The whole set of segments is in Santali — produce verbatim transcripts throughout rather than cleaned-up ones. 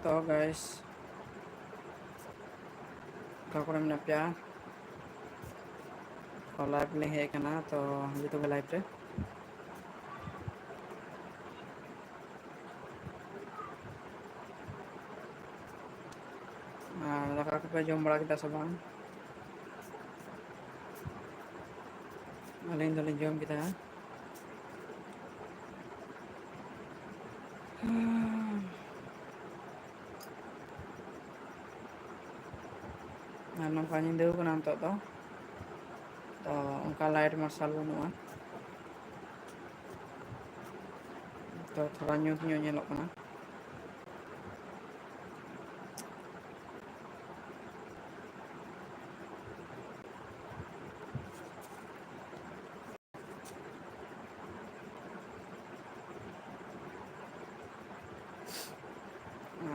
So guys, ᱚᱠᱟ ᱠᱚᱨᱮ ᱢᱮᱱᱟᱜ ᱯᱮᱭᱟ? ᱛᱚ live ᱞᱤᱧ ᱦᱮᱡ ᱟᱠᱟᱱᱟ, ᱛᱚ ᱦᱤᱡᱩᱜ ᱛᱚᱵᱮ live ᱨᱮ᱾ ᱟᱨ ᱫᱟᱠᱟ ᱠᱚᱯᱮ ᱡᱚᱢ ᱵᱟᱲᱟ ᱠᱮᱫᱟ ᱥᱮ ᱵᱟᱝ? ᱟᱹᱞᱤᱧ ᱫᱚᱞᱤᱧ ᱡᱚᱢ ᱠᱮᱫᱟ᱾ ᱟᱨ ᱱᱚᱝᱠᱟ ᱧᱤᱫᱟᱹ ᱠᱟᱱᱟ ᱱᱤᱛᱚᱜ ᱫᱚ, ᱛᱚ ᱚᱱᱠᱟ light ᱢᱟᱨᱥᱟᱞ ᱵᱟᱹᱱᱩᱜᱼᱟ, ᱛᱚ ᱛᱷᱚᱲᱟ ᱧᱩᱛ ᱧᱚᱜ ᱧᱮᱞᱚᱜ ᱠᱟᱱᱟ᱾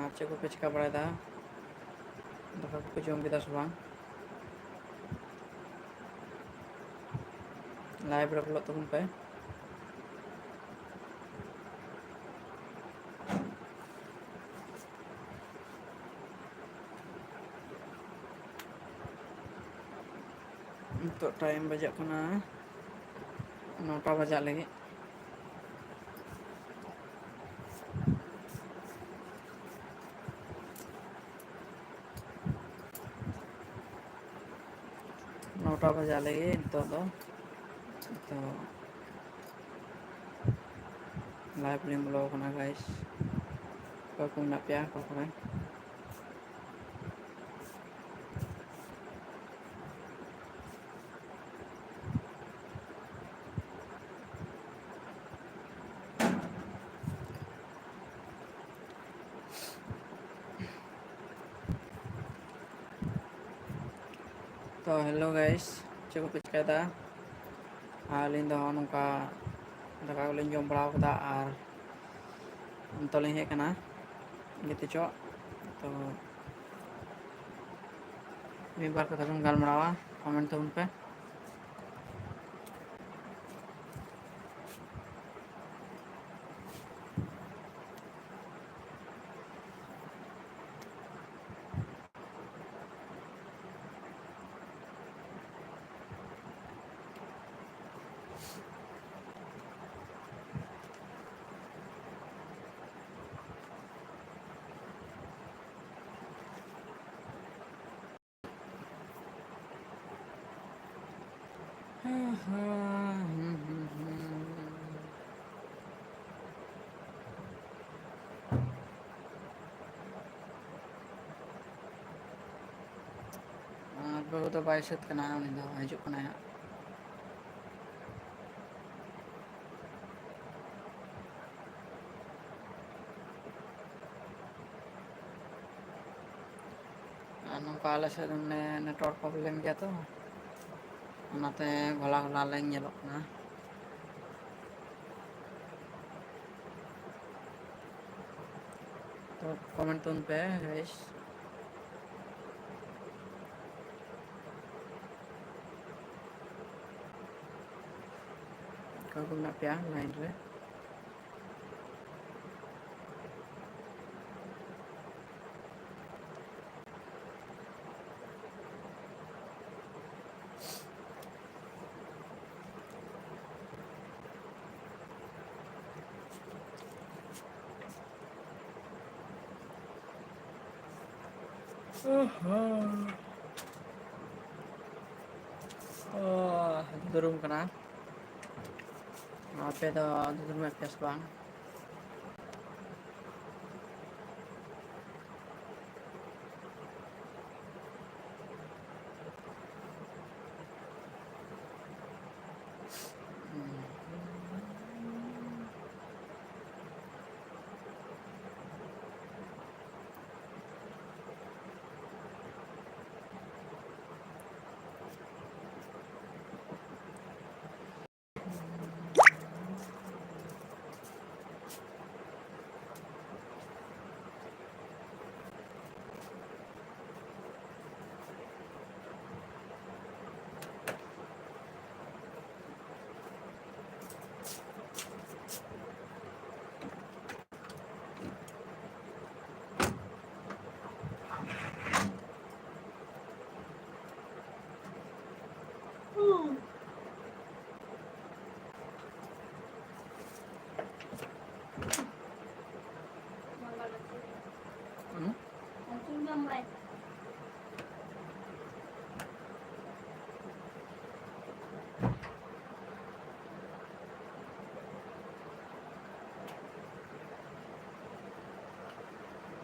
ᱟᱨ ᱪᱮᱫ ᱠᱚᱯᱮ ᱪᱤᱠᱟ ᱵᱟᱲᱟᱭᱮᱫᱟ? ᱫᱟᱠᱟ ᱠᱚᱯᱮ ᱡᱚᱢ ᱠᱮᱫᱟ ᱥᱮ ᱵᱟᱝ? Live ᱨᱮ ᱵᱚᱞᱚᱜ ᱛᱟᱵᱚᱱ ᱯᱮ᱾ ᱱᱤᱛᱚᱜ time ᱵᱟᱡᱟᱜ ᱠᱟᱱᱟ ᱱᱚᱴᱟ ᱵᱟᱡᱟᱜ ᱞᱟᱹᱜᱤᱫ᱾ ᱱᱚᱴᱟ ᱵᱟᱡᱟᱜ ᱞᱟᱹᱜᱤᱫ ᱱᱤᱛᱚᱜ ᱫᱚ᱾ ᱛᱚ live ᱨᱮᱧ ᱵᱚᱞᱚ ᱟᱠᱟᱱᱟ guys᱾ ᱚᱠᱚᱭ ᱠᱚ ᱢᱮᱱᱟᱜ ᱯᱮᱭᱟ ᱚᱠᱟ ᱠᱚᱨᱮ? ᱛᱚ hello guys, ᱪᱮᱫ ᱠᱚᱯᱮ ᱪᱤᱠᱟᱹᱭᱮᱫᱟ? ᱟᱹᱞᱤᱧ ᱫᱚ ᱱᱚᱜᱼᱚ ᱱᱚᱝᱠᱟ ᱫᱟᱠᱟ ᱠᱚᱞᱤᱧ ᱡᱚᱢ ᱵᱟᱲᱟ ᱠᱟᱫᱟ ᱟᱨ ᱱᱤᱛᱚᱜ ᱞᱤᱧ ᱦᱮᱡ ᱟᱠᱟᱱᱟ ᱜᱤᱛᱤᱡᱚᱜ᱾ ᱛᱚ ᱢᱤᱫ ᱵᱟᱨ ᱠᱟᱛᱷᱟ ᱵᱚᱱ ᱜᱟᱞᱢᱟᱨᱟᱣᱟ, comment ᱛᱟᱵᱚᱱ ᱯᱮ᱾ ᱟᱨ ᱵᱟᱹᱦᱩ ᱫᱚ ᱵᱟᱭ ᱥᱟᱹᱛ ᱠᱟᱱᱟ, ᱩᱱᱤ ᱫᱚ ᱦᱤᱡᱩᱜ ᱠᱟᱱᱟᱭ ᱦᱟᱸᱜ᱾ ᱟᱨ ᱱᱚᱝᱠᱟ ᱟᱞᱮ ᱥᱮᱫ ᱫᱚ ᱢᱟᱱᱮ network problem ᱜᱮᱭᱟ ᱛᱚ, ᱚᱱᱟᱛᱮ ᱜᱷᱚᱞᱟ ᱜᱷᱚᱞᱟ ᱞᱮ ᱧᱮᱞᱚᱜ ᱠᱟᱱᱟ᱾ ᱛᱚ comment ᱛᱟᱵᱚᱱ ᱯᱮ guys᱾ ᱚᱠᱟ ᱠᱚ ᱢᱮᱱᱟᱜ ᱯᱮᱭᱟ line ᱨᱮ? ᱚᱦᱚ᱾ ᱚ, ᱫᱩᱨᱩᱢ ᱠᱟᱱᱟ᱾ ᱟᱯᱮ ᱫᱚ ᱫᱩᱨᱩᱢᱮᱫ ᱯᱮᱭᱟ ᱥᱮ ᱵᱟᱝ?